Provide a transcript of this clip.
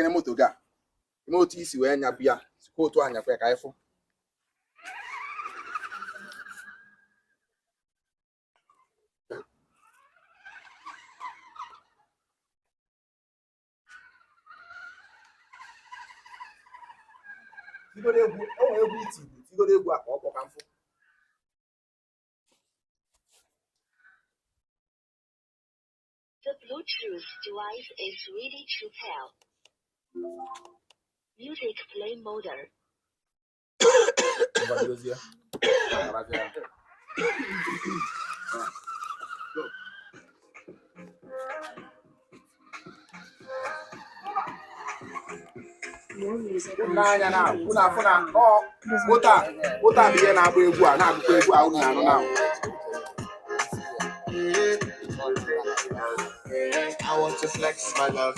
Moto gị a, ime otu isi wee nya bịa, sikwa otu a nyakwa ya ka anyị fụ. Tigoro egwu, o nwere egwu iti, tigoro egwu a ka ọ kpọ ka m fụ. The Bluetooth device is ready to pair. Music play mode. Ngwa, bidozie. Gabazie ya. Go. More music on Unu anya na unu afụ na ọ moto a, moto a bụ ihe na-agba egwu a, na-agụkwa egwu a unu na-anụ na. I want to flex my love.